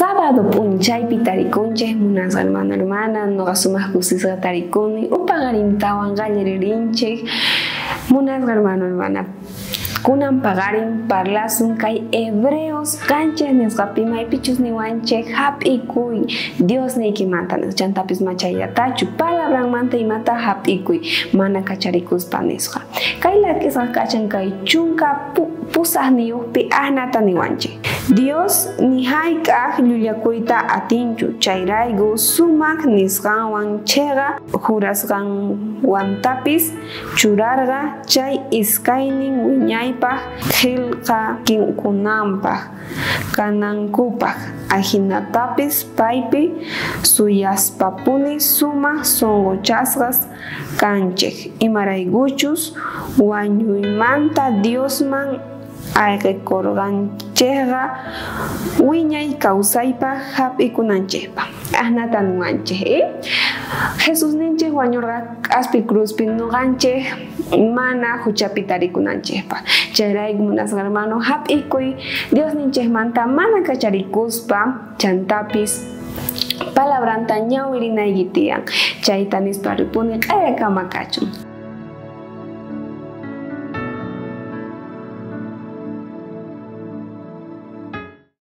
Sábado p'unchaypi tarikunchej munasqa hermano hermana, noqa sumaq kusisqa tarikuni, upaqarintawan qallaririnchej munasqa hermano hermana. Kunan paqarin parlasun kay Hebreos 7 nisqapi maypichus niwanchej hap'ikuy Dios niykimanta chantapis machayllatachu palabranmanta imata hap'ikuy mana kacharikuspa nisqa. Kay lak'isqa kachan kay 18niyuqpi asnata niwanchej. Dios ni hayk'aq llullakuyta atinchu chayrayku sumaq nisqanwan chayqa jurasqanwantapis churarqa chay iskaynin wiñaypaq qillqakunanpaq kanankupaq ajinatapis paypi suyaspapuni sumaq sunquchasqas kanchej imaraykuchus wañuymanta Diosman ayqikurqanchejqa wiñay kawsaypaq hap'ikunanchejpaq. Asnata niwanchej, Jesús ninchej wañurqa k'aspi cruzpi nuqanchej mana huchapi tarikunanchejpaq. Chayrayku munasqa hermano hap'ikuy Dios ninchejmanta mana kacharikuspa chantapis palabranta ñawirinayki tiyan. Chayta nispa ripuni q'ayakama kachun.